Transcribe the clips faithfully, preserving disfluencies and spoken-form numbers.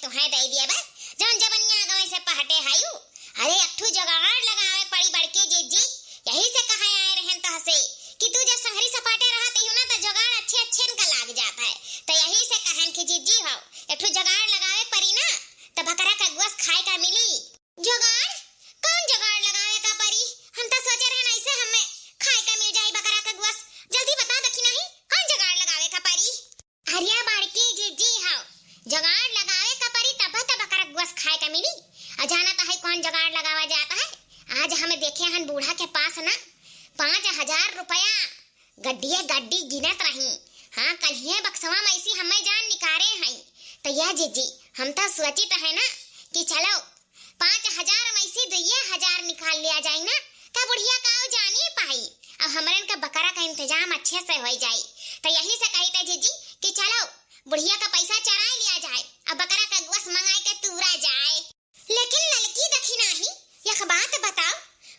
तुहैं दइ दिया बा, जौन जबनिया अगवे से पहटे हयू। अरे, एक ठू जोगाड़ लगावे पड़ी बड़की जिज्जी, यही से कहे आए रहेन तहसे कि तू जब संघरी सपाटे रहत हयू ना, त जोगाड़ अच्छे अच्छे इनका लाग जात है। त यही से कहन कि जिज्जी हो, एक ठू जोगाड़ लगावे पड़ी ना, त बकरा का गोस खाए का मिली। जोगाड़? कौन जोगाड़ लगावे का पड़ी? हम त सोचे रहन ऐसे हमें खाए का मिल जाई बकरा का गोस। जल्दी बता दखिनही, कौन जोगाड़ लगावे का पड़ी? अरे बड़की जिज्जी हो, जोगाड़ लगावे का पड़ी तब त बकरा गोस खाए का मिली। अ जानत है कौन जोगाड़ लगावा जात है? आज हम देखे हन बूढ़ा के पास ना पाँच हजार रुपया गड्डिये गड्डी गिनत रही। हाँ, कल्हिये बक्सवा में ऐसी हमें जान निकारे हैं। त या जिज्जी, हम त सोचित है ना कि चलो पाँच हजार में से दुइये हजार निकाल लिया जाई ना, त बुढ़िया का आउ जानी पाई। अब हमरन का बकरा का इंतजाम अच्छे से होइ जाई। त यही से कही त जिज्जी कि चलो बुढ़िया का पैसा चराए लिया जाए, अब बकरा का गोस मंगाए के तूरा जाए। लेकिन ललकी दखिनही, एक बात बताओ,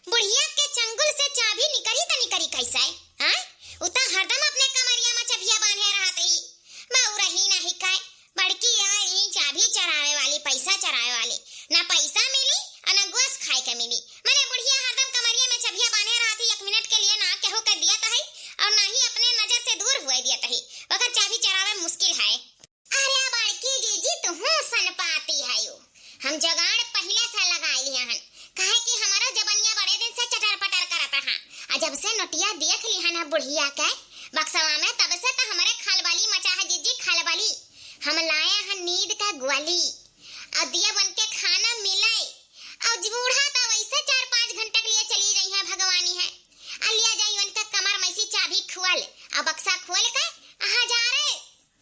बुढ़िया के चंगुल से चाभी निकरी त निकरी कैसे? हाँ? उ त हरदम अपने कमरिया में चभिया बांधे रहत ही। बउरही नहीं काय, बड़की आई चाभी चरावे वाली, पैसा चरावे वाली, ना पैसा मिली अ ना गोस खाए के मिली। मने बुढ़िया हरदम कमरिया में चभिया बांधे रहत ही, एक मिनट के लिए ना केहू के दियत है अउर ना ही अपने नजर से दूर हुए दियत है। ओकर चाभी चरावे मुश्किल है। अरे बड़की जिज्जी, तुहूँ सन पाती हयू। हम जोगाड़ पहिले से लगाए लिया हन, काहे कि हमारा जबनिया बड़े दिन से चटर पटर करत रहा। अ जब से नोटिया देख लिया हन बुढ़िया के बक्सवा में, तब से त हमरे खलबली मचा है जिज्जी, खलबली। हम लाए हन नींद का गोली, अ दिया बन के खाना मिले, अ बूढ़ा त वैसे चार पाँच घंटे के लिए चली जाई है भगवानी है, अ लिया जाई उनका कमर में से चाभी खोल, अ बक्सा खोल के हजारे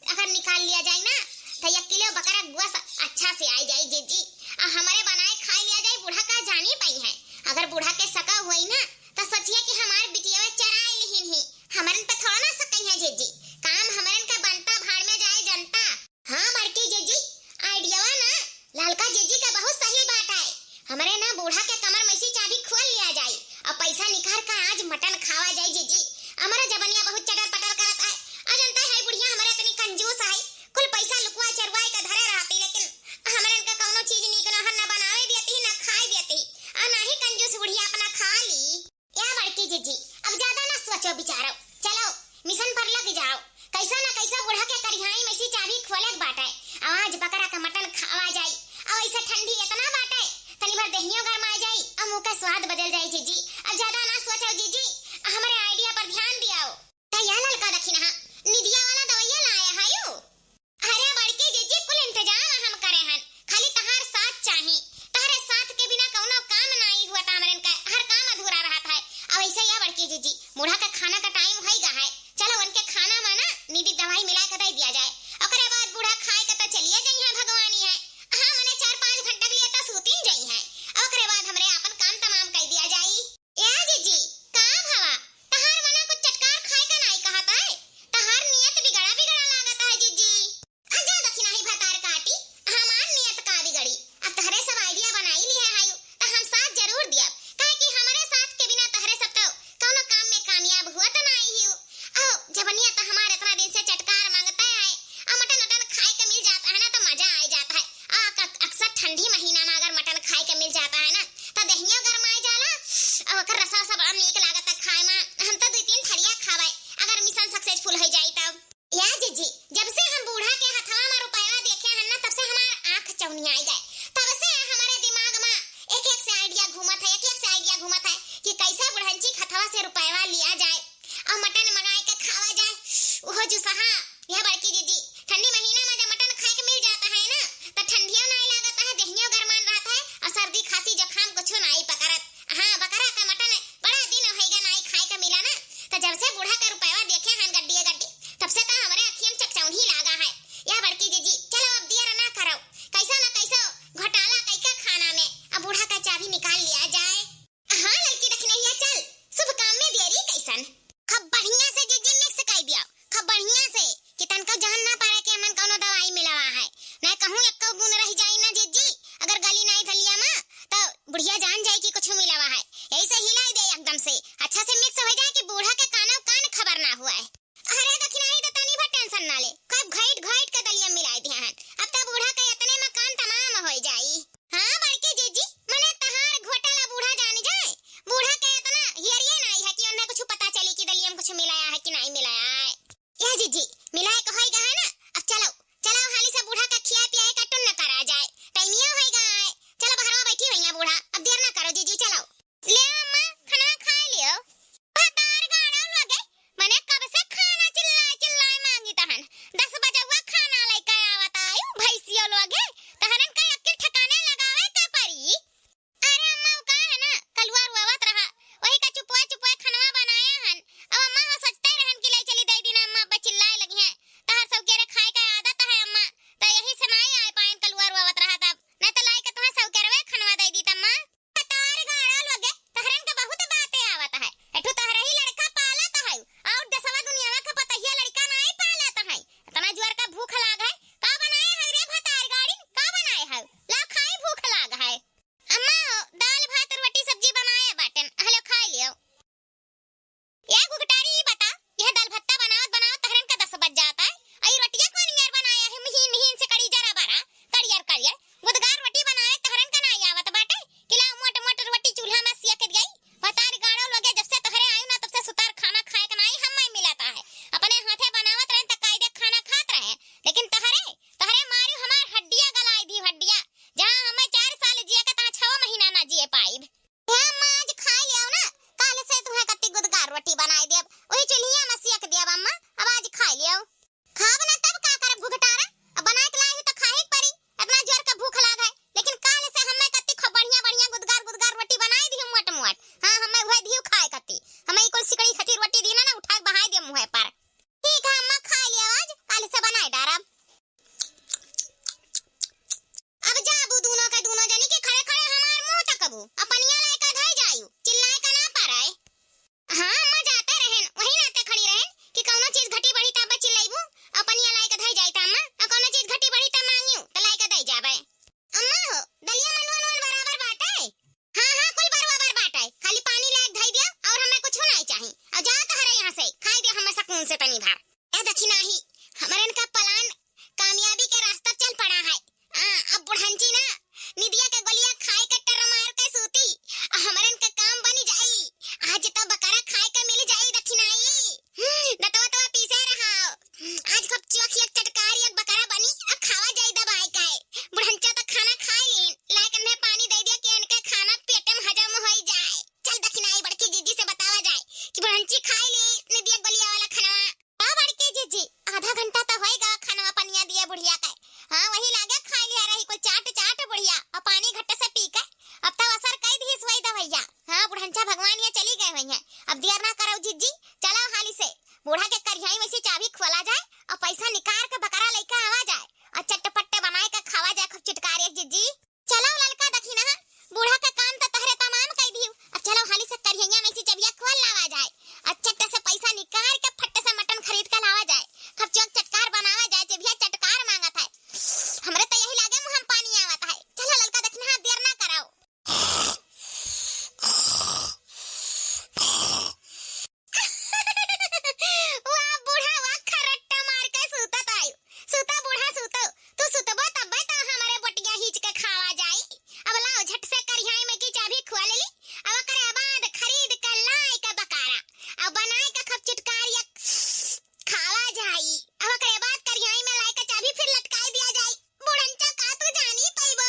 अगर निकाल लिया जाए ना, त एक किलो बकरा गोस अच्छा से आई जाई जिज्जी, अ हमरे बनाए खाए लिया जाए, बूढ़ा का जानी पाई है। अगर बूढ़ा के सका हुई ना, त सोचिए कि हमार बिटिया चराए लिहिन ही, हमरन पे थोड़ा ना सकई है जिज्जी। काम हमरन का बनता, भाड़ में जाए जनता। हाँ बड़की जिज्जी, आइडियावा ना ललका जिज्जी का बहुत सही बात है। हमरे ना बूढ़ा के कमर में से चाभी खोल लिया जाई अउर पैसा निकाल के आज मटन खावा जाई जिज्जी। हमारा जबनिया बहुत चटर पटर करत है। अ जनता है बुढ़िया हमारे इतनी कंजूस है, कुल पैसा लुकवा चरवाए के धरे रहती, लेकिन हमरे इनका कौनो चीज नीक नहर ना बनावे देती, ना खाए देती, अ ना ही कंजूस बुढ़िया अपना खा ली। या बड़की जिज्जी, अब ज्यादा ना सोचो विचारो, चलो मिशन पर लग जाओ। कैसा ना कैसा बूढ़ा के करिहाई में से चाभी खोले के बाटे। आज बकरा का मटन खावा जाई। अउ ऐसे ठंडी इतना बाटे, तनी भर देहियो गरमा जाई, अउ मुंह का स्वाद बदल जाई जिज्जी। अब ज्यादा ना सोचो जिज्जी, हमरे आइडिया पर ध्यान दियाओ। त या ललका दखिनहा, निदिया वाला दवाइया लाए हयू? अरे बड़की जिज्जी, कुल इंतजाम हम करे हन, खाली तहार साथ चाही। तहरे साथ के बिना कौनो काम नाई हुआ, त हमरन का हर काम अधूरा रहत है। अब ऐसे या बड़की जिज्जी, बूढ़ा का खाना का टाइम होई गा है, चलो उनके खाना में ना नींदी दवाई मिला के दे दिया जाए। ओकरे बाद बूढ़ा खाए के त चलिए जाई है भगवानी है। हाँ, मने चार पाँच घंटा के लिए त सूतिन जाई है। ओकरे बाद हमरे आपन काम तमाम कर दिया जाई। ए जिज्जी, का भवा? तहार मना कुछ चटकार खाए का नाई कहत है? तहार नियत बिगड़ा बिगड़ा लागत है जिज्जी। आ जा दखिनही भतार काटी, हमार नियत का बिगड़ी? अब तहरे सब आइडिया बनाई लिहे हयू, त हम साथ जरूर दियब, काहे कि हमरे साथ के बिना तहरे सब तो कौनो काम में कामयाब हुआ त नाई हियू। अहो, जबनिया त हमार इतना दिन से चटकार मांगता है, आ मटन उटन खाए के मिल जाता है ना, त मजा आ जाता है। आ, अक-, अक्सर ठंडी महीना में अगर मटन खाए के मिल जाता है ना, त देहियो गरमाए जाला, आ ओकर रसा सब बड़ा नीक लागता खाए में। हम त दुई तीन थरिया खावे, अगर मिशन सक्सेसफुल हो जाई तब। या जिज्जी, जब से हम बूढ़ा के हथवा में रुपया देखे हन ना, तब से हमार आँख चौनियाई गए। तब से हमारे दिमाग में एक एक से आइडिया घूमत है, एक एक से आइडिया घूमत है कि कैसे बुढ़ंची के हथवा से रुपया लिया जाए। अउ मटन मंगाए के खावा जाए। ओहो जुसहा, या बड़की जिज्जी, ठंडी महीना में जब मटन खाए के मिल जाता है ना, त ठंडियो नाई लागत है, देहियो गरमान रहत है, अउ सर्दी, खांसी, जुकाम कुछो नाई पकड़त। हाँ, बकरा का मटन बड़ा दिन होइगा नाई खाए के मिला ना, त जब से बूढ़ा का रुपया देखे हन गड्डिए गड्डी, तब से त हमरे अखियन चकचौंधी लागा है। या बड़की जिज्जी, चलो अब दियर ना करो, कैसो ना कैसो घोटाला कई के खाना में अब बूढ़ा का चाभी निकाल लिया जाए। हाँ ललकी दखिनहिया, चल, शुभ काम में देरी कैसन। खूब बढ़िया से जिज्जी मिक्स कर दिया, खूब बढ़िया से, कि तनको जान ना पड़े कि हमन कौनो दवाई मिलावा है। ना कहूँ एक्को बूंद रह जाई ना जिज्जी, अगर गली नाई दलिया में, तो बुढ़िया जान जाई कि कुछ मिलावा है। यही से हिलाई दे एकदम से, अच्छा से मिक्स हो जाए कि बूढ़ा के कानो कान खबर ना हुआ है। अरे दखिनही त तनी भर टेंशन ना ले, खूब घोइट घोइट के दलिया मिलाई दिया हन। अब त बूढ़ा के इतने में कान अब पनिया लाए का धई जायू, चिल्लाए का ना पड़े। हाँ अम्मा, जाते रहेन, वही नाते खड़ी रहेन कि कौनो चीज घटी बढ़ी तब चिल्लाइबू, अब पनिया लाए का धई जाई त अम्मा, अब कौनो चीज घटी बढ़ी तब मांगियू त लाए का दई जाबे। अम्मा हो, दलिया में नून वून बराबर बाटे? हाँ हाँ, कुल बराबर बाटे, खाली पानी लाए का धई दिया और हमें कुछ नहीं चाही। और जा तहरे यहाँ से, खाई दे हमें सुकून से तनी भर। ए दखिनाही, हमरन का plan कामयाबी के रास्ता चल पड़ा है। आ, अब बुढ़ंची ना निदिया के गोलिया खाए के टर मार के सूती, आ हमरन का काम बनी जाई। आज तो बकरा खाए के मिल जाई दखिनाही। हम्म, दतवा तवा पीसे रहा। आज खूब चोखी एक चटकार एक बकरा बनी, आ खावा जाई दबाई के। बुढ़ंचा तो खाना खाए लीन, लाए कन्हे पानी दे दिया कि इनके खाना पेटे में हजम होई जाए। चल दखिनाही, बड़की जीजी से बतावा जाए कि बुढ़ंची खाए ली निदिया गोलिया वाला खाना। का बड़की जीजी, आधा घंटा तो होएगा खानवा पनिया दिए बुढ़िया के। हाँ, वही लागे खाए लिया रही कुल चाट चाट बुढ़िया, और पानी घट्ट से पी के। अब तो असर कई दिहिस वही दवैया। हाँ, बुढ़ंचा भगवान ये चली गए हुई हैं। अब देर ना करो जीजी, चलो हाली से। बूढ़ा के करिहाई में से चाबी खोला जाए और पैसा निकाल के बकरा लेके आवा जाए और चट्टपट्टे बनाए के खावा जाए खूब चिटकारे जीजी। चलो ललका दखिनहा, बूढ़ा का काम तो तहरे तमाम कई दियो। अब चलो हाली से करिहैया में से चबिया खोल लावा जाए। अब चट्ट से पैसा निकाल के फट्ट से मटन खरीद के लावा जाए। खूब चोख चटकार बनावा जाए, चबिया चटकार मांगत है। हमरे तो यही लागे मुँह में पानी आवत है। चलो ललका दखिनहा, देर ना कराओ। वाह बूढ़ा, वाह, खर्रट्टा मार के सूतत आयु। सूता बूढ़ा, सूतो। तू सुतबो तब्बे तो हमरे बोटिया हीच के खावा जाई। अब लाओ, झट से करिहाई में की चाबी खोल ली। अब ओकरे बाद खरीद के लाए के बकारा, अब बनाए के खूब चुटकारिया खावा जाई। अब ओकरे बाद करिहाई में लाए के चाबी फिर लटकाई दिया जाई। बुढ़ंचा का तू जानी पइबो।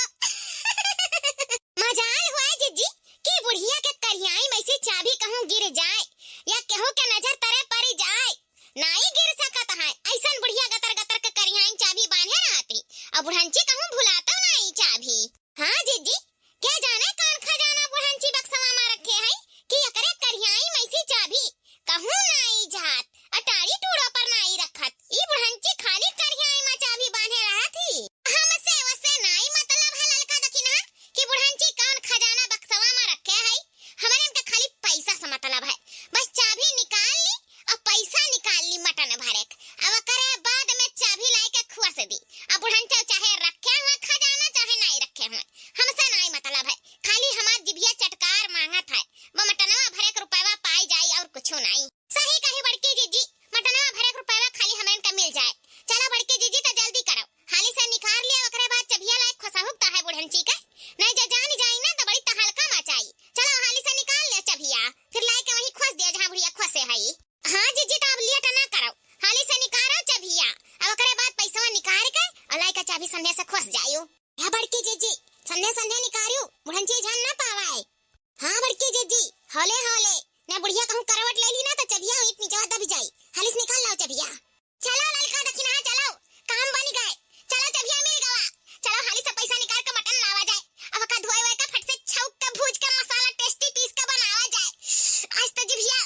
मजाल हुआ जीजी कि बुढ़िया के करिहाई में से चाबी कहूँ गिर जाए या केहू के नजर तरे पड़ जाए। नाई गिर सकत है, ऐसन बुढ़िया गतर गतर के करिहाई चाबी बांधे रहती, और बुढ़ंची कहूँ भुलातो नाई चाबी। हाँ जीजी, के जाने कौन खजाना बुढ़ंची बक्सवा में रखे है कि एकरे करिहाई में से चाबी कहूँ नाई जात, अटारी टूड़ो पर नाई रखत। ई बुढ़ंची खाली करिहाई में चाबी बांधे रहत ही। हमसे वसे नाई मतलब है ललका दखिनहा कि बुढ़ंची कौन खजाना बक्सवा में रखे है। हमरन के खाली पैसा से मतलब है, बस चाबी निकाल ली और पैसा निकाल ली मटन भरे के, अब ओकरे बाद में चाबी लाई के खुआ से दी। अब बुढ़ंचा चाहे रखे हुए खजाना चाहे नाई रखे हुए, हमसे नाई मतलब है, खाली हमार जिभिया चटकार मांगत है, वो मटनवा भरे के रुपयवा पाई जाई और कुछो नाई। सही कही बड़की जीजी, मटनवा भरे के रुपयवा खाली हमरन के मिल जाए। चलो बड़की जीजी, तो जल्दी करो, हाली से निकाल लिया, ओकरे बाद चबिया लाए खोसहुक ता है बुढ़ंची के, नहीं जे जान जाई ना तो बड़ी तहलका मचाई। चलो हाली से निकाल ले चबिया, फिर लाए के वहीं खोस दिया जहाँ बुढ़िया खोसे हई। हाँ जीजी, तो अब लेट ना करो, हाली से निकालो चबिया, अब ओकरे बाद पैसवा निकाल के और लाए के चाबी संध्या से खोस जायो। या बड़की जीजी, संध्या संध्या निकालियो, बुढ़ंची जान ना पावाए। हाँ बड़की जीजी, हौले हौले, ना बुढ़िया कहूँ करवट ले ली ना तो चबिया ईट नीचे दबी जाई। हाली से निकाल लाओ चबिया। चलो ललका दखिनहा चलो, काम बनी गए। चलो चबिया मिल गवा। चलो हाली से पैसा निकाल के मटन लावा जाए। अब का धोए वोए का फट से छौक के भूज के मसाला tasty पीस के बनावा जाए। आज तो जिभिया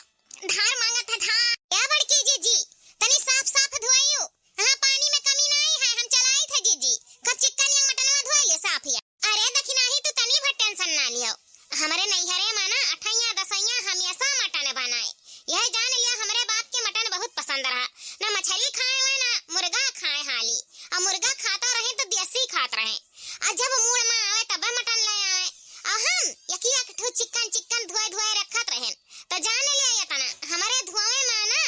धार मांगत है धार। ए बड़की जीजी, तनी साफ साफ धोइयो। हाँ, पानी में कमी नाई है, हम चलाई थे जीजी। कब चिक्कन यंग मटनवा धोए लियो साफ या। अरे दखिनही, तू तनी भर tension ना लियो। हमरे नैहरे में ना अठैया दसैया हमेशा मटन बनाए। यह जान लिया, हमरे बाप के मटन बहुत पसंद रहा। ना मछली खाए हुए, ना मुर्गा खाए हाली। और मुर्गा खाता रहे तो देसी खात रहे। और जब मूड़ में आवे तब मटन ले आवे। और हम यकी एक ठो चिक्कन चिक्कन धोए धोए रखत रहे। तो जान लिया ये तना, हमरे धोए में ना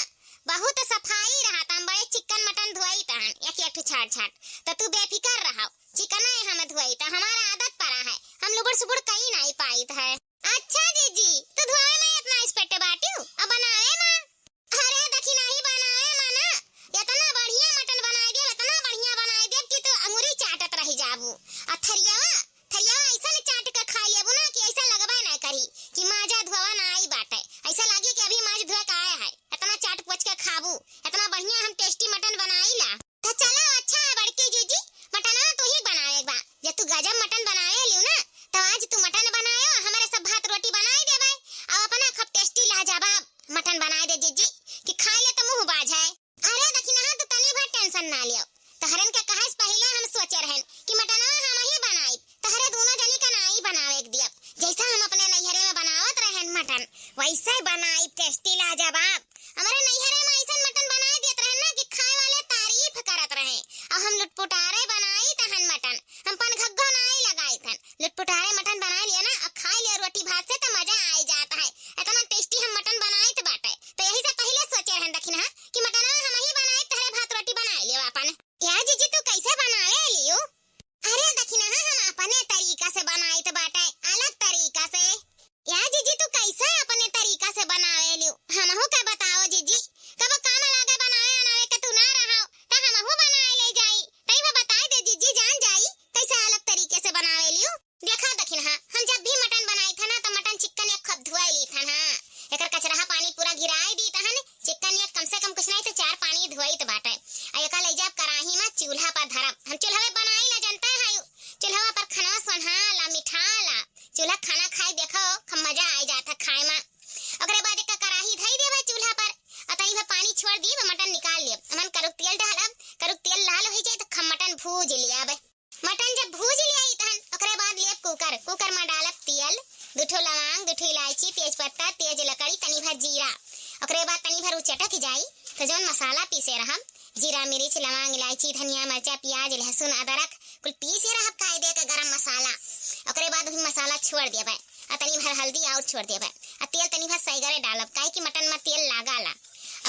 बहुत सफाई रहा, तो हम बड़े चिक्कन मटन धोई तहन, एक एक ठो छाट छाट। तो तू बेफिकर रहो, चिकना है हम धोई, तो हमारा आदत पड़ा है, हम लुबुर सुबुर कहीं नहीं पाइत है। अच्छा जीजी, तू धोए में इतना expert बाटियो, अब बनावे में? अरे दखिनही, बनावे में ना, इतना बढ़िया मटन बनाई देब, इतना बढ़िया बनाई देब कि तू अंगुरी चाटत रह जाबू। आ थरियावा, थरियावा ऐसा चाट के खा लेबू ना कि ऐसा लगबे ना करी कि माजा धोवा ना आई बाटे, ऐसा लागी कि अभी माज धोए के आया है। इतना चाट पोछ के खाबू, इतना बढ़िया हम tasty मटन बनाई ला। तो चलो, अच्छा है बड़की जीजी, मटनवा तू ही बनावे के बा। जब तू गजब मटन बनावे लियो ना, तो आज तू मटन बनायो, हमारे सब भात रोटी बनाई देबे, और अपना खूब tasty लाजवाब मटन बनाए दे जीजी कि खाए ले तो मुँह बाझे। अरे दखिनहा, तू तनी भर tension ना लियो, तोहरन के कहे से पहिले हम सोचे रहन कि मटनवा हम ही बनाई, चूल्हा खाना खाए देखो, खूब मजा आइ जात है खाए मा। ओकरे बाद एक कराही धई देबे चूल्हा पर, अ तनी भर पानी छोड़ दिए, मटन निकाल लिए। अमन करुक तेल डालब, करुक तेल लाल होइ जाए तो खूब मटन भूज लियाबे। मटन जब भूज लियाई तहन ओकरे बाद लेब कुकर, कुकर मा डालब तेल, दुठो लवांग, दुठो इलायची, तेज पत्ता, तेज लकड़ी, तनी भर जीरा। ओकरे बाद तनी भर उ चटक जाई तो जौन मसाला पीसे रहब, जीरा, मिर्च, लवांग, इलायची, धनिया, मरचा, पियाज, लहसुन, अदरक, कुल पीसे रहब कायदे के गरम मसाला। ओकरे बाद वही मसाला छोड़ देबे, अ तनी भर हल्दी और छोड़ देबे, अ तेल तनी भर सैगरे डालब, काहे कि मटन मा तेल लागाला।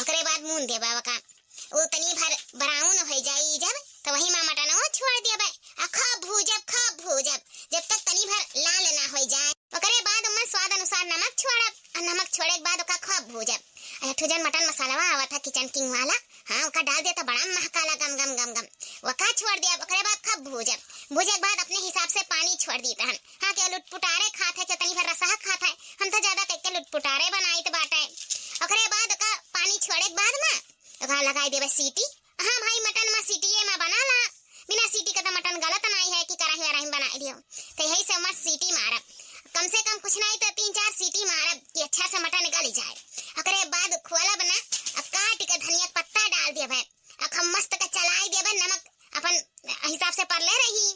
ओकरे बाद मून देबे ओका। उ तनी भर brown होइ जाई जब, त वही मा मटनवा छोड़ देबे। आ खूब भूजब, खूब भूजब, जब तक तनी भर लाल ना होइ जाए। ओकरे बाद ओमा स्वाद अनुसार नमक छोड़ब, आ नमक छोड़े के बाद ओका खूब भूजब। आ एक ठो जौन मटन मसालवा आवत है Kitchen King वाला, हाँ, ओका डाल दे त बड़ा महकाला गम गम गम गम। ओका छोड़ देब, ओकरे बाद खूब भूजब। भूजे के बाद अपने हिसाब से पानी छोड़ दी तहन। हाँ, के लुटपुटारे खात है, के तनी भर रसहा खात है, हम तो ज्यादा कइके लुटपुटारे बनाइत बाटे। ओकरे बाद ओका पानी छोड़े के बाद मा ओका लगाई देबे सीटी। हाँ भाई, मटन मा सीटिये मा बनाला, बिना सीटी के तो मटन गलत नाई है कि कराही वराही मा बनाई दियो। तो यही से मत सीटी मारब, कम से कम कुछ नाई तो तीन चार सीटी मारब कि अच्छा से मटन गल जाए। ओकरे बाद खोलब ना, अब काट के धनिया के पत्ता डाल देबे, अब खूब मस्त के चलाई देबे, नमक अपन हिसाब से परले रही।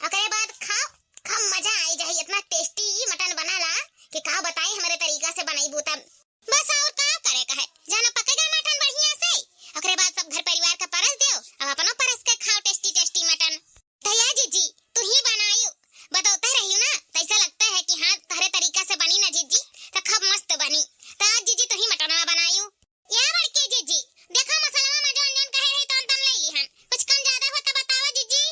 ओकरे बाद खाओ, खूब मजा आई जाई, इतना tasty मटन बनाला कि का बताई, हमरे तरीका से बनइबू तब। बस और का करे का है, जानो पक गए मटन बढ़िया से, ओकरे बाद सब घर परिवार का परस देओ, अब अपनो परस के खाओ tasty tasty मटन। तो या जीजी, तू ही बनायू, बतौते रहियो ना, तो ऐसा लगता है कि हाँ, तहरे तरीका से बनी ना जीजी, तो खूब मस्त बनी। तो आज जीजी तू ही मटनवा बनायू। या बड़की जीजी, देखा मसलवा मा जौन जौन कहे रही तौन तौन लई लिहन, कुछ कम ज्यादा हो तो बतावा जीजी।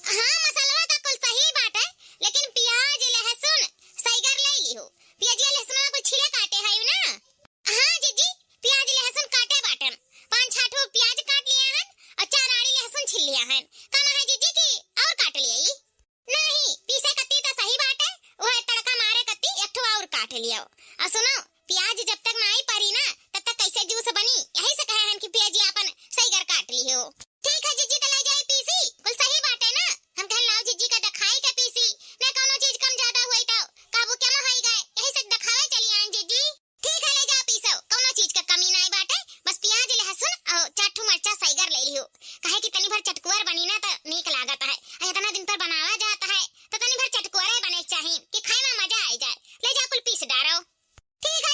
हाँ, मसलवा तो कुल सही बाटे, लेकिन पियाज, लहसुन सैगर लई लिहो। पियाजिया लहसुनवा कुल छीले काटे हयू ना? हाँ जीजी, पियाज लहसुन काटे बाटे। पाँच छह ठो पियाज काट लिया हन और चार आड़ी लहसुन छील लिया हन। कम है जीजी कि और काट लिया ई? नहीं, पीसे कत्ती तो सही बाटे, वह तड़का मारे कत्ती एक ठो और काट लियो। और सुनो, पियाज जब तक नाई परी ना, तब तक कैसे juice बनी? यही से कहे हन कि पियाजी आपन सैगर काट लिहो। ठीक है जीजी, तो ले जाई पीसी, कुल सही बाटे ना? हम कहन लाओ जीजी का देखाई के पीसी, ना कौनो चीज कम ज्यादा हुई तो कहबू के महई गए, यही से देखावे चली आन जीजी। ठीक है, ले जाओ पीसो, कौनो चीज का कमी नाई बाटे, बस पियाज, लहसुन और चार ठो मरचा सैगर ले लिहो, काहे कि तनी भर चटकुअर बनी ना तो नीक लागत है। आ इतना दिन पर बनावा जात है तो तनी भर चटकुअरे बने के चाही कि खाए मा मजा आई जाए। ले जाओ कुल पीस डारो। ठीक है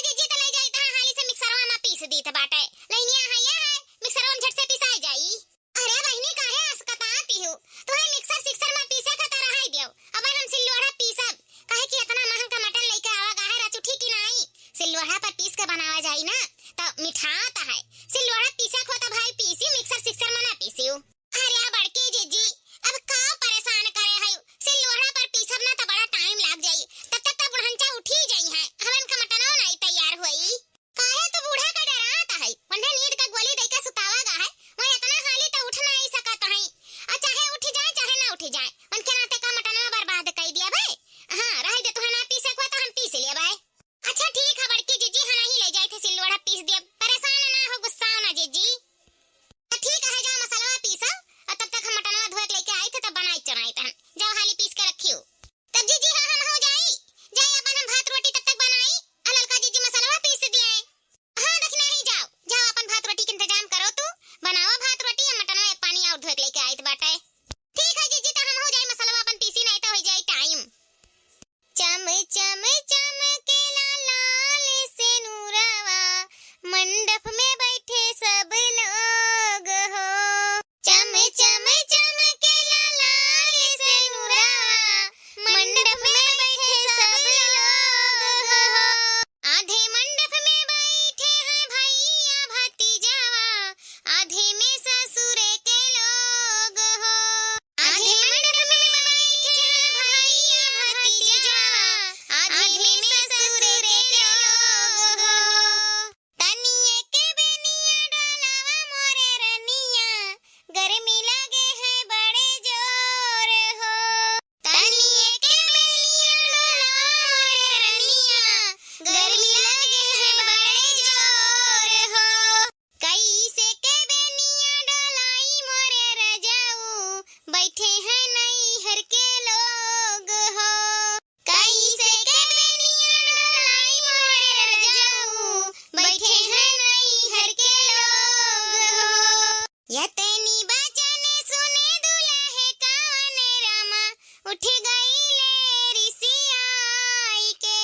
गईले रिसियाई के।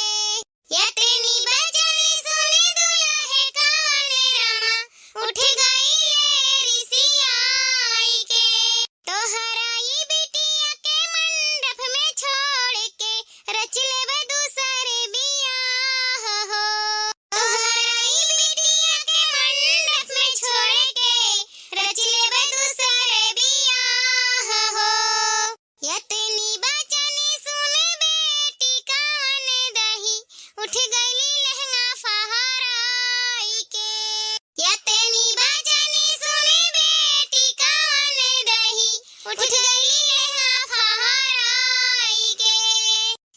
यतनी बचन सुन दुलहे कवन रामा, उठ गईले रिसियाई के। तोहरा ई बिटिया के मंडप में छोड़ के, रच लेबे दूसर बियाह हो। तोहरा ई बिटिया के मंडप में छोड़ के, रच लेबे दूसर बियाह हो। यतनी बचन सुन बेटी कान दही, उठ गईली लहंगा फहराई के। यतनी बचन सुन बेटी कान दही, उठ गईली लहंगा फहराई के।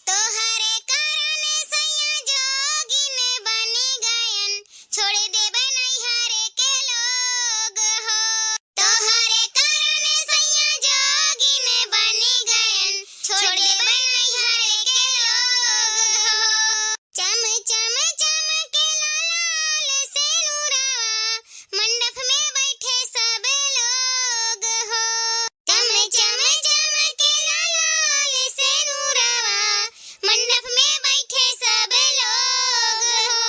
तोहरे कारण सैया जोगिन बन गयन, छोड़ देबे नैहर के लोग हो। तोहरे कारण सैया जोगिन बन गयन, छोड़ देबे नैहर के लोग हो। चम चम चमके लाल सेनुरवा, मंडप में बैठे सब लोग हो। चम चम चमके लाल सेनुरवा, मंडप में बैठे सब लोग हो।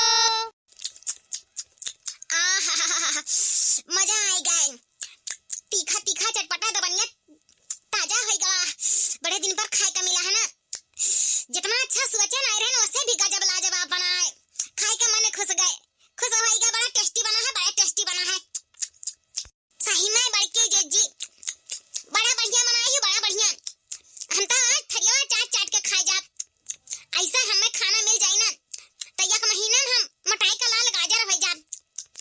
आहा, मजा आइ गए। तीखा तीखा चटपटा दबनिया ताजा होइ गवा। बड़े दिन पर खाए का मिला है ना। जितना अच्छा सुअचे नाई रहन, उससे भी गजब लाजवाब बना है। खाए का मन खुश गए, खुश होइगा। बड़ा tasty बना है, बड़ा tasty बना है। सही में बड़की जिज्जी, बड़ा बढ़िया बनाई हो, बड़ा बढ़िया। हम तो आज थरिया चाट चाट के खाए जाब। ऐसा हमें खाना मिल जाए ना, तो एक महीना में हम मोटाई का लाल गाजर हो जाब।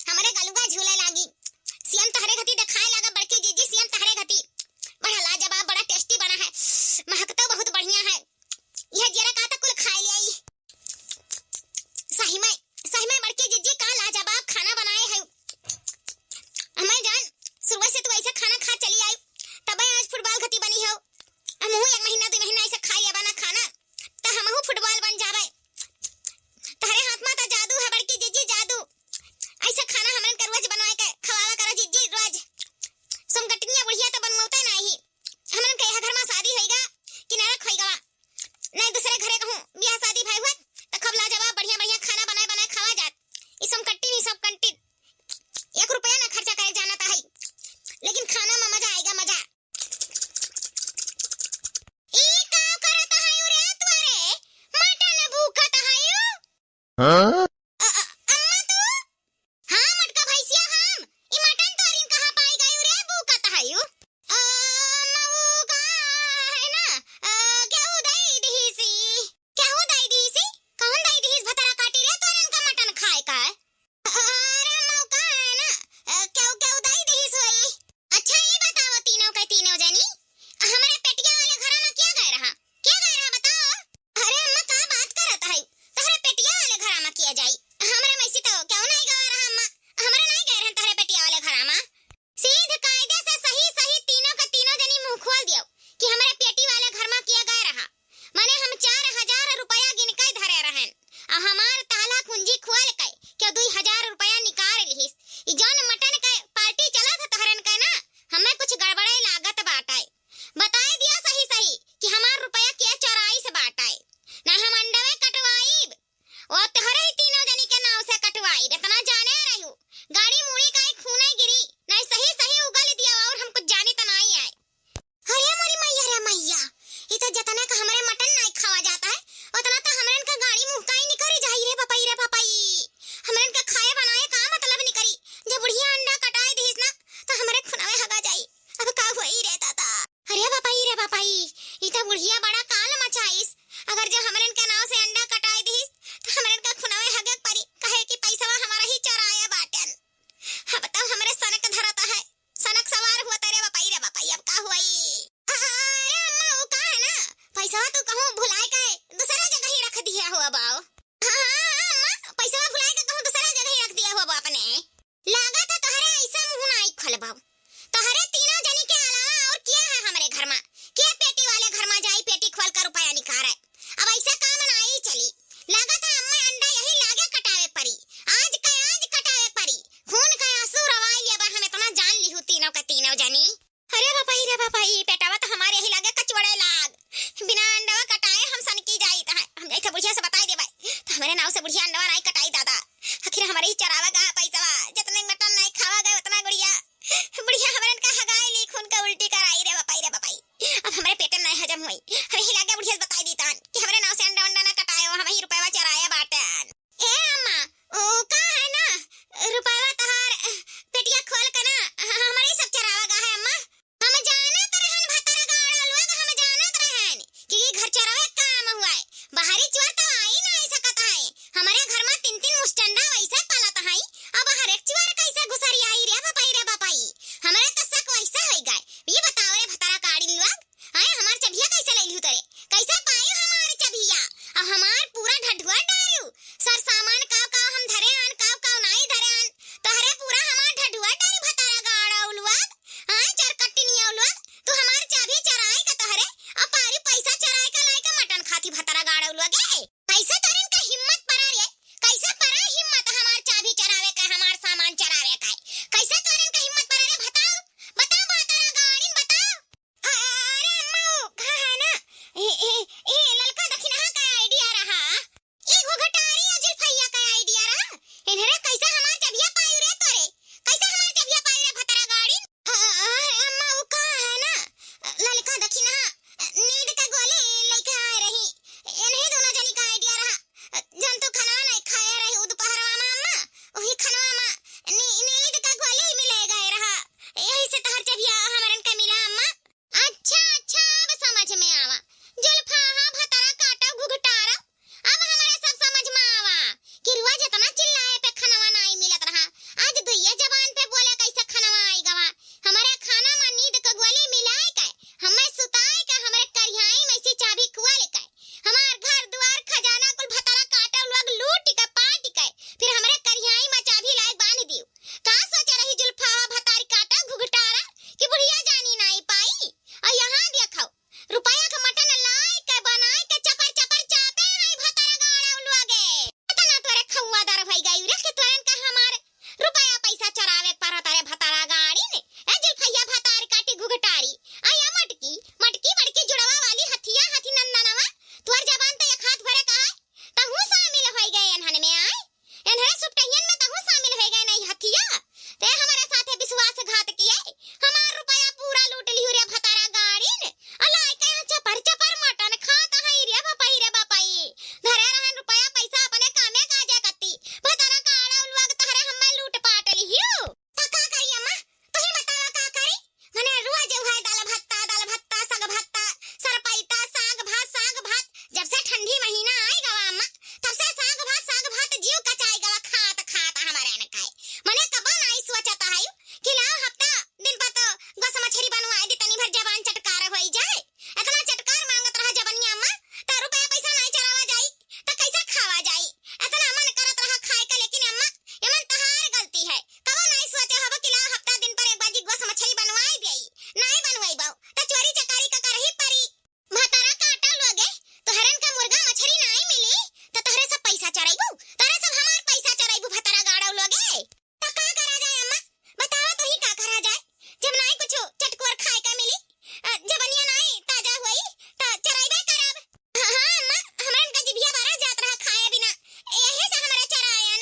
हमारे गलुआ झूले लागी। सीएम तहरे घती देखाए लागा बड़की जिज्जी, सीएम तहरे घती। बड़ा लाजवाब, बड़ा tasty बना है, महक तो बहुत बढ़िया है। यह जीरा का तो कुल खाए ले आई। सही में, सही में बड़की जिज्जी का लाजवाब खाना बनाए है। हमें जान, शुरुए से तू ऐसे खाना खा चली आई, तबे आज football घती बनी हो। हमहू एक महीना, दो महीना ऐसे खा लेबा ना खाना, त हमहू football बन जाबे। तहरे हाथ में त जादू है बड़की जिज्जी, जादू। ऐसे खाना हमरन के रोज बनवाए के खवावा करा जिज्जी, रोज। समकटनिया बुढ़िया त बनवाते नाही। हमरन के यह घर में शादी होइगा कि नरक होइगा? नहीं, दूसरे घरे कहूँ बियाह शादी भय हुआ, त खूब लाजवाब बढ़िया बढ़िया खाना बनाए बनाए खावा जात। ई समकट्टी नहीं, समकट्टी। एक रुपया ना खर्चा करे जाना ता है, लेकिन खाना में मजा आएगा, मजा। ई का करत हयू रे तू रे? मटन भूखत हयू? हाँ? अ, अ, अम्मा तू? हाँ, मोटका भैंसिया हम। ई मटन तोरिन कहाँ पाई गयू रे, भूखत हयू? अ, अम्मा ऊ का है ना, अ, केहू दई दिहिसी। केहू दई दिहिसी? कौन दई दिहिस भतरा काटी रे तोरन का मटन खाए का? अरे मौका है ना, अ, केहू, केहू दई दिहिस होई। अच्छा, ई बताओ तीनों के तीनों जनी, हमरे पेटिया वाले घरा में किया गए रहा? किया गए रहा बताओ? अरे अम्मा, का बात करत है? तोहरे पेटिया वाले घरा में किया जाई, हमरे में से तो केहू नहीं गवा रहा अम्मा, हमरे नहीं गए रहन तोहरे पेटिया वाले घरा में। सीध कायदे से सही सही तीनों के तीनों जनी मुंह खोल दियो कि हमरे पेटी वाले घर में किया गए रहा। माने हम चार हजार रुपया गिन के धरे रहन, आ हमार ताला कुंजी खोल के केहू दुई हजार रुपया निकाल लिहिस। ई जौन मटन के पार्टी चलत है तोहरन के ना, हमें कुछ गड़बड़े लागत बाटे। बताए दिया सही सही कि हमार रुपया के चोराइस बाटे, ना हम अंडवे कटवाइब। ओ तोहरे ही तीनों जनी के नाव से कटवाइब, इतना जाने रहू। गाड़ी मूड़ी का खूने गिरी, नहीं सही सही उगल दिया और हम कुछ जानी तो नहीं आए। अरे मोरी मैया रे मैया, ई तो जतना का हमरे मटन नाई खावा जाता है, उतना तो हमरन का गाड़ी मुंह का ही निकरी जाई रे बपई रे बपई। हमरन का खाए बनाए का मतलब निकरी। जब बुढ़िया अंडा कटाए दिहिस ना, तो हमरे खुनवे हगा जाई। अब का होई रे दादा? अरे बपई रे बपई, ई तो बुढ़िया बड़ा काल मचाइस। अगर जो हमरन के नाव से अंडा कटाए दिहिस, तो हमरन का खुनवे हगे परी, कहे कि पैसवा हमारा ही चोराया बाटन। अब तो हमरे सनक धरत है। सनक सवार हुआ तेरे बपई रे बपई, अब का हुई? अरे अम्मा, वो का है ना, पैसवा तो कहूँ भुलाए के दूसरा जगह ही रख दिया हो अब आओ। हाँ, हाँ, हाँ, अम्मा, पैसवा भुलाए के कहूँ दूसरा जगह ही रख दिया हो अब अपने। लागत है तोहरे ऐसा मुँह नाई खोलबाओ। तोहरे तीनों जनी के अलावा और किया है हमरे घर में? के पेटी वाले घर में जाई, पेटी खोल कर रुपया निकाले? अब ऐसा काम नाई चली। लागत है अम्मा अंडा यही लागे कटावे परी। आज का आज कटावे परी। खून का आंसू रवाई लेबा हम इतना जान लिहू तीनों के तीनों जनी। अरे बापाई रे बापाई, पेटवा तो हमारे यही लागे कचवड़े लाग। बिना अंडा तब से ठंडी महीना आइ गवा अम्मा, तब से साग भात, साग भात जीव कचाइ गवा खात खात हमरे न खाए। मने कबो नाई सोचत हयू कि लाओ हफ्ता दिन पर तो गोस मछरी बनवाइ दी, तनी भर जबान चटकार होइ जाए। एतना चटकार माँगत रहा जबनिया अम्मा, त रुपया पैसा नाई चरावा जाई, त कैसे खावा जाई? एतना मन करत रहा खाए का, लेकिन अम्मा, एमन तहार गलती है। कबो नाई सोचे हबो कि लाओ हफ्ता दिन पर एक बाजी गोस मछरी बनवाइ देई। नाई बनवाइबो, त चोरी चकारी का करही परी। भतरा काटा लोगे, तोहरन का मुर्गा मछरी नाई मिली, त तोहरे सब पैसा चराइबू, तोहरे सब हमार पैसा चराइबू, भतरा गाड़ो लोगे। त का करा जाए अम्मा? बतावा तो ही का करा जाए? जब नाई कुछ चटकोर खाए का मिली, अ, जबनिया नाई ताजा हुई, त चराइबे करब। हाँ, हाँ अम्मा, हमरन का जिभिया बरा जात रहा खाए बिना, यही से हमरे चरायन।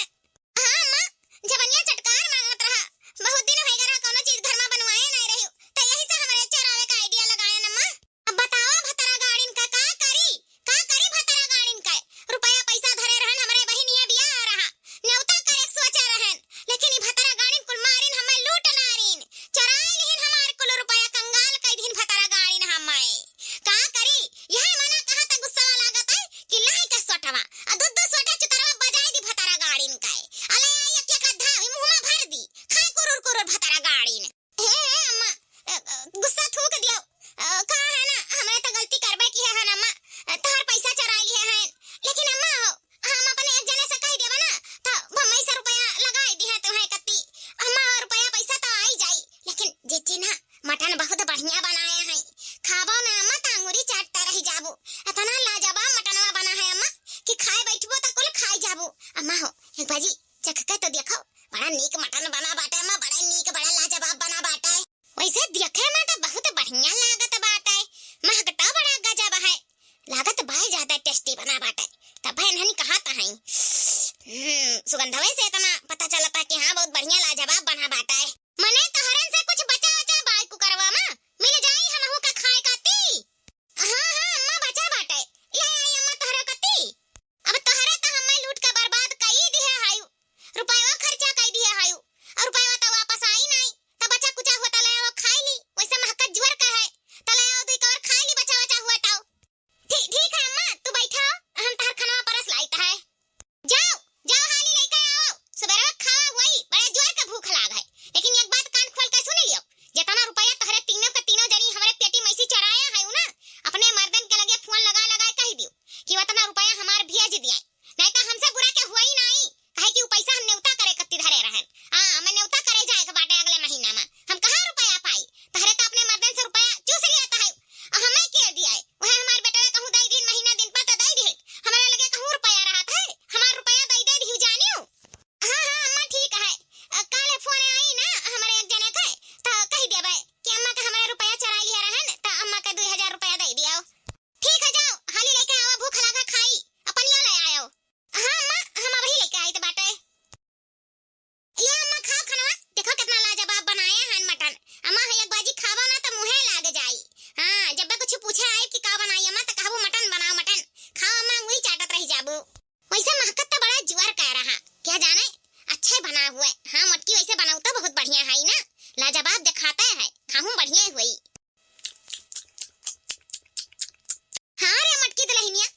हाँ अम्मा, जबनिया चटकार माँगत रहा, बहुत दिन होइ गए रहा कौनो चीज घर मा बनवाए नाई रही, त यही से हमरे चरावे का idea लगायन अम्मा। अब बतावा भतरा गाड़िन का, का करी? का करी भतरा गाड़िन का? रुपया पैसा धरे रहन, हमरे बहिनिया बियाह रहा, नेवता करे के सोचे रहन, लेकिन ई भतरा गाड़िन कुल मारिन हमें लूट नारिन, चराइ लिहिन हमार कुल रुपया, कंगाल कइ दिहिन भतरा गाड़िन हमें। का करी? यह मना कहा त गुस्सा लागत है कि लाई के सोटवा, आ दू दू सोटा चुतरवा बजाइ दी भतरा गाड़िन का। अले आई एक एक अद्धा ई मुँह मा भर दी, खाए कुरुर कुरुर भतरा गाड़िन। हे, हे, अम्मा, अ, अ, गुस्सा थूक दियो। अ, का है ना, हमरे त गलती करबे की है, है ना, अम्मा? अ, तोहर पैसा चुराइ लिहे हैं। लेकिन अम्मा हो, हम अपने एक जने से कहि देबे ना, त बम्बई से रुपया लगाइ दिहे तोहे कत्ती। अम्मा हो, रुपया पैसा त आइ जाई, लेकिन जे चिन्हा मटन बहुत बढ़िया बनाए हैं। खाबो ना अम्मा, त अंगुरी चाटता रहि जाबू। एतना लाजवाब मटनवा बना है अम्मा, कि खाए बैठबो त कुल खाइ जाबू। अम्मा हो, एक बाजी चख के तो देखो, बड़ा नीक मटन बना बाटे अम्मा, बड़ा नीक, बड़ा लाजवाब बना बाटे। वैसे देखे मा त बहुत बढ़िया लागत बाटे, महकता बड़ा गजब है, लागत बा ज्यादा tasty बना बाटे। तब इन्हनी कहा त हई, हम्म, सुगंधवे से इतना पता चलता कि हाँ, बहुत बढ़िया लाजवाब बना बाटे। मने तोहरन से कुछ बचा वचा बाय कुकरवा मा, मिल जाई हमहू का खाए काती। हाँ, हाँ, अम्मा बचा बाटे, ले आई अम्मा तोहरे कत्ती। अब तोहरे त हम्मे लूट के बर्बाद कई दिहे हायू। रुपयवा खर्चा कई दिहे हायू। और रुपयवा त वापस आई नाई। त बचा कुचा हुआ त ले आओ खाई ली। वैसे महकत जुअर का है। त ले आओ दुई कवर खाई ली बचा वचा हुआ ताओ। ठीक, ठीक है अम्मा, तू बैठा हो, हम तहर खनवा परस लाइत है। जाओ, जाओ हाली लेके आओ। सुबेरवा खावा हुई, बड़े जोर के भूख लाग है। लेकिन एक बात कान खोल के सुन लियो। जितना रुपया तोहरे तीनों के तीनों जनी हमरे पेटी में से चराया है ना, अपने मर्दन के लगे फोन लगा लगा कह दियो कि उतना रुपया हमार भेज दिए। नहीं तो हमसे बुरा के हुआ ही नहीं, काहे कि उ पैसा हम नेवता करे कत्ती धरे रहन। हाँ, हमें नेवता करे जाए के बाटे अगले महीना में। हम कहाँ रुपया पाई? तहरे तो अपने मर्दन से रुपया चूस लिया था है। आ हमें के दिया है? वह हमार बेटवे कहूँ दई दिन महीना दिन पर तो दई दिहे। हमारे लगे कहूँ रुपया रहत है? हमार रुपया दई दे दिहु जानियो। हाँ, हाँ, अम्मा ठीक है। अ, काले फोन आई ना हमारे एक जने के, तो कह देबे कि अम्मा के हमारे रुपया चुरा लिया रहन, तो अम्मा के दुई हजार रुपया दे दियो। ठीक है, जाओ, हाली लेके आओ, भूख लागा खाई, अपनियो ले आयो। हाँ अम्मा, हम अबही लेके आइत बाटे। ले अम्मा, खाओ खनवा, देखो कितना लाजवाब बनाए हैं मटन। अम्मा, है एक बाजी खाबो ना तो मुँहे लाग जाई। हाँ, जब कुछ पूछे आए कि का बनाई अम्मा, तो कहबो मटन बनाओ, मटन। खाओ अम्मा, उंगली चाटत रह जाबू। वैसे महकत तो बड़ा जुअर कह रहा, क्या जाने, अच्छे बना हुए। हाँ मोटकी, वैसे बनाऊ तो बहुत बढ़िया है ना, लाजवाब दिखाते है, खाहूँ बढ़िया हुई। हाँ रे मटकी दुल्हनिया,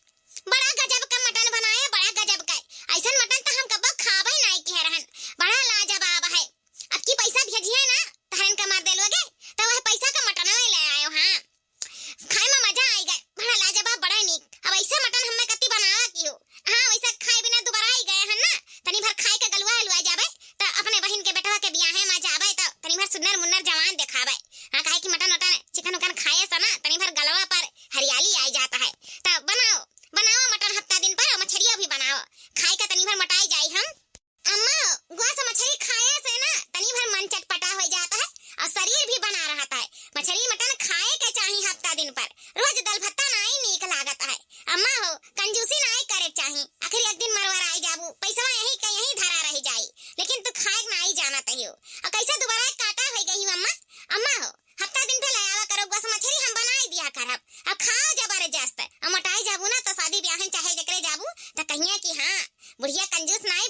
बड़ा गजब का मटन बनाया, बड़ा गजब का। ऐसन मटन तो हम कब्बो खाबे नाई किहे रहन, बड़ा लाजवाब है। अब की पैसा भेजिए ना, तहरन का मार दे लोगे, तो वह पैसा का मटन ले आयो। हाँ, खाए में मजा आई गए, बड़ा लाजवाब, बड़ा नीक। अब ऐसे मटन हमें कति बनावा की हो। हाँ, वैसे खाए बिना दुबारा आई गए हैं ना, तनी भर खाए के गलुआ हलुआ जाबे, तो अपने बहिन के बेटवा के बियाहे में जाबे, तो तनी भर सुन्नर मुन्नर जवान देखाबे। हाँ, काहे कि मटन वटन, चिकन उकन खाए से ना, तनी भर गलवा पर हरियाली आई जाता है। तो बनाओ, बनाओ मटन हफ्ता दिन पर, और मछरिया भी बनाओ, खाए के तनी भर मोटाई जाई हम। अम्मा हो, गोस मछरी खाए से ना तनी भर मन चटपटा हो जाता है और शरीर भी बना रहता है। मछरी मटन खाए के चाही हफ्ता दिन पर, रोज दाल भत्ता नाई नीक लागत है। अम्मा हो, कंजूसी नाई करे चाही, आखिर एक दिन मरवर आई जाबू, पैसवा यही के यही धरा रह जाई, लेकिन तू खाए नाई जानत हो। और कैसे दुबारा काटा हो गई हो अम्मा? अम्मा हो, हफ्ता दिन पे ले आवा करो गोस मछरी, हम बनाई दिया करब, अब खाओ जबरदस्त। अब मोटाई जाबू ना तो शादी ब्याहन चाहे जकरे जाबू तो कहिए कि हाँ, बुढ़िया कंजूस नाई